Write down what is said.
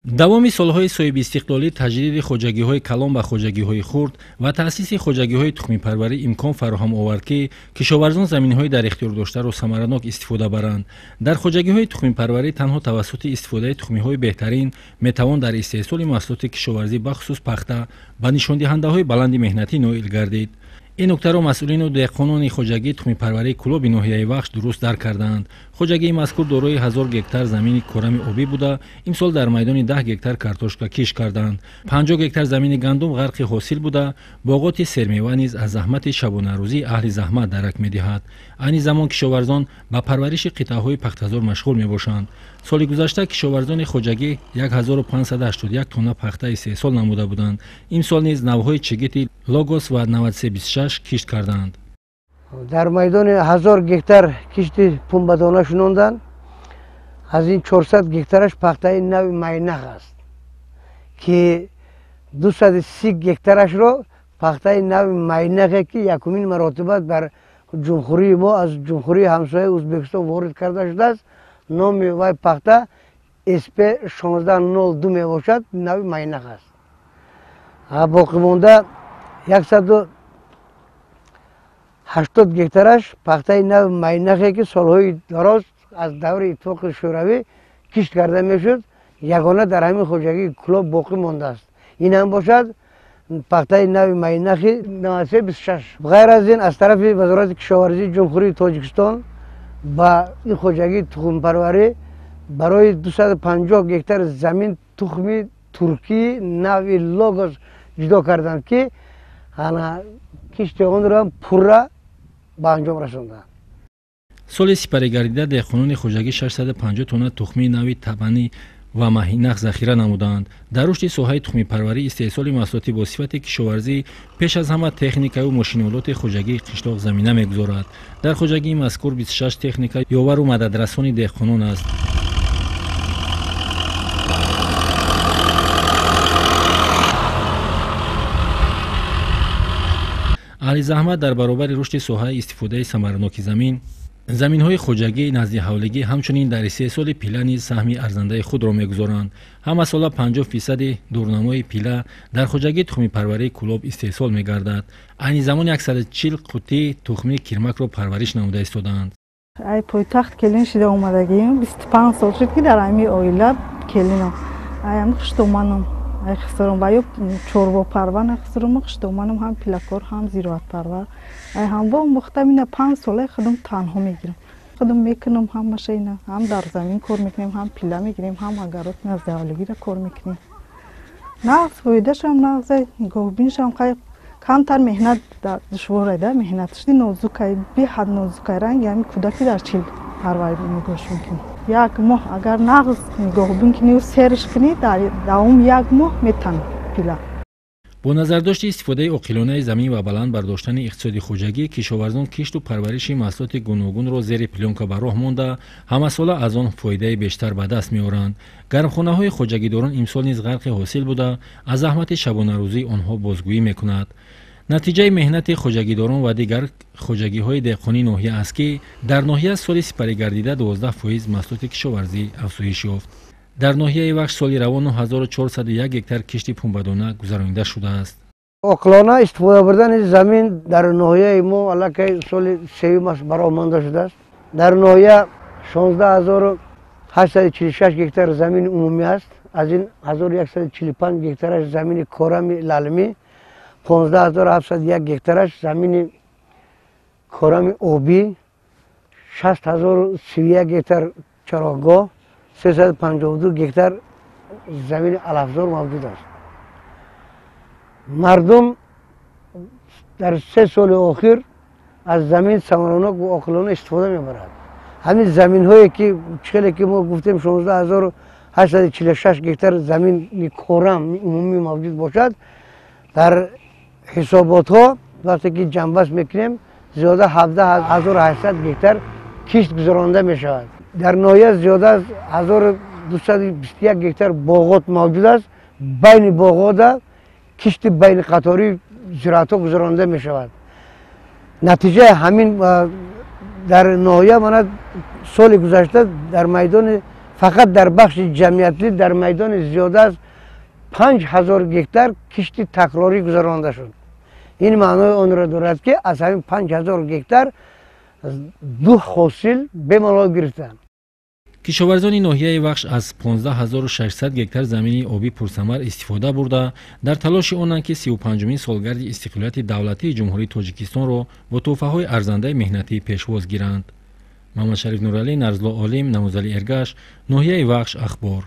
Давоми солҳои соҳибистиқлолӣ таҷдиди хоҷагиҳои калон ба хоҷагиҳои хурд ва таъсиси хоҷагиҳои тухмипарварӣ имкон фароҳам овард, ки кишоварзон заминҳои дар ихтиёр доштаро самаранок истифода баранд. Дар хоҷагиҳои тухмипарварӣ танҳо тавассути истифодаи тухмиҳои беҳтарин метавон дар истеҳсоли маҳсулоти кишоварзӣ, бахусус пахта, ба нишондиҳандаҳои баланди меҳнатӣ ноил гардид. Ин нуктаро масъулину деҳқонони хоҷагии тухмипарварии Кӯлоби ноҳияи Вахш дуруст дарк кардаанд. Хоҷагии мазкур дорои 1000 гектар замини корами обӣ буда, имсол дар майдони 10 гектар картошка кишт карданд. 50 гектар замини гандум ғарқи ҳосил буда, боғоти сермева низ аз заҳмати шабонарӯзии аҳли заҳмат дарак медиҳад. Айни замон кишоварзон ба парвариши қитъаҳои пахтазор машғул мебошанд. Соли гузашта кишоварзони хоҷагӣ 1581 тонна пахта истеҳсол намуда буданд. Имсол низ навъҳои чигити Логос ва 9326 кишт карданд. Дар майдони 1000 гектар кишти пунбадона шунонданд. Аз ин 400 гектараш пахтаи нави майнах аст, ки 230 гектарашро пахтаи нави майнахе, ки якумин маротиба бар ҷумҳурии мо аз ҷумҳурии ҳамсояи Ӯзбекистон ворид карда шудааст. Номи вай пахта СП 1602 мебошад, нави майнах аст. Боқимонда 180 гектараш пахтаи нави майнахе, ки солҳои дароз аз даври Иттифоқи Шӯравӣ кишт карда мешуд, ягона дар ҳамин хоҷагии Кӯлоб боқӣ мондааст. Ин ҳам бошад пахтаи нави майнахи 9326. Ғайр аз ин, аз тарафи Вазорати кишоварзии Ҷумҳурии Тоҷикистон ба ин хоҷагии тухмпарварӣ барои 250 гектар замин тухми туркии нави Логос ҷудо карданд, ки кишти онро пурра ба анҷом расонданд. Соли сипаригардида деҳқонони хоҷагӣ 650 тонна тухмии нави табанӣ ва маҳинах захира намуданд. Дар рушди соҳаи тухмипарварӣ, истеҳсоли маҳсулоти бо сифати кишоварзӣ пеш аз ҳама техникаю мошинолоти хоҷагии қишлоқ замина мегузорад. Дар хоҷагии мазкур 26 техника ёвару мададрасони деҳқонон аст. Аҳли заҳмат дар баробари рушди соҳаи истифодаи самараноки замин, заминҳои хоҷагӣ назди ҳавлигӣ, ҳамчунин дар истеҳсоли пила низ саҳми арзандаи худро мегузоранд. Ҳамасола 50% дурнамои пила дар хоҷагии тухмипарварии Кӯлоб истеҳсол мегардад. Айни замон 140 қуттии тухмии кирмакро парвариш намуда истодаанд. Ай пойтахт келин шида омадагием, 25 сол шуд, ки дар ҳамин оила келинам. Ай ҳам хуштоманам, ай хисорам ва ё чорвопарвар хисорам, хуштоманам, ҳам пилакор, ҳам зироатпарвар. Ай ҳам бо омӯхтам, ина 5 сола худам танҳо мегирам. Худам мекунам ҳамаша ина, ҳам дар замин кор мекунем, ҳам пила мегирем, ҳам агарот назди ҳавлигира кор мекунем. Нағз фоидашам нағз, нигоҳубиншам хай камтар меҳнат душворай да, меҳнаташ нозукай, беҳад нозукай, ранги ҳамин кӯдаки дар чил парвариш нигоҳш мекунӣ. Як моҳ агар нағз нигоҳубин кунӣ, серш кунӣ, дар давоми як моҳ метанад пила. Бо назардошти истифодаи оқилонаи замин ва баланд бардоштани иқтисоди хоҷагӣ, кишоварзон кишту парвариши маҳсулоти гуногунро зери плёнка ба роҳ монда, ҳамасола аз он фоидаи бештар ба даст меоранд. Гармхонаҳои хоҷагидорон имсол низ ғарқи ҳосил буда, аз заҳмати шабонарӯзии онҳо бозгӯӣ мекунад. Натиҷаи меҳнати хоҷагидорон ва дигар хоҷагиҳои деҳқонии ноҳия аст, ки дар ноҳия соли сипаригардида 12% маҳсулоти кишоварзӣ афзоиш ёфт. Дар ноҳияи Вахш соли равон 9401 гектар кишти пунбадона гузаронида шудааст. Оқилона истифода бурдани замин дар ноҳияи мо аллакай соли сеюм аст ба роҳ монда шудааст. Дар ноҳия 16846 гектар замини умумӣ аст. Аз ин 1145 гектараш замини корами лалмӣ, 15701 гектараш замини корами обӣ, 6031 гектар чарогоҳ, 352 гектар замини алафзор мавҷуд аст. Мардум дар 3 соли охир аз замин самаранок ва оқилона истифода мебарад. Ҳамин заминҳое ки хеле ки мо гуфтем 16846 гектар замини корам умумӣ мавҷуд бошад, дар ҳисоботҳо вақте ки ҷамъбаст мекунем, зиёда 17800 гектар кишт гузаронда мешавад. Дар ноҳия зиёда аз 1221 гектар боғот мавҷуд аст. Байни боғода кишти байни қатории зироатҳо гузаронда мешавад. Натиҷаи ҳамин дар ноҳия мана соли гузашта дар майдони Фақат дар бахши ҷамъиятӣ дар майдони зиёда аз 5000 гектар кишти такрорӣ гузаронда шуд. Ин маънои онро дорад, ки аз ҳамин 5000 гектар ду ҳосил бемалол гирифтанд. Кишоварзони ноҳияи Вахш аз 15 600 гектар замини обӣ пурсамар истифода бурда, дар талоши онанд, ки 35-умин солгарди истиқлолияти давлатии Ҷумҳурии Тоҷикистонро бо тӯҳфаҳои арзандаи меҳнатӣ пешвоз гиранд. Муҳаммадшариф Нуралӣ, Нарзулло Олим, Навозали Эргаш, ноҳияи Вахш, Ахбор.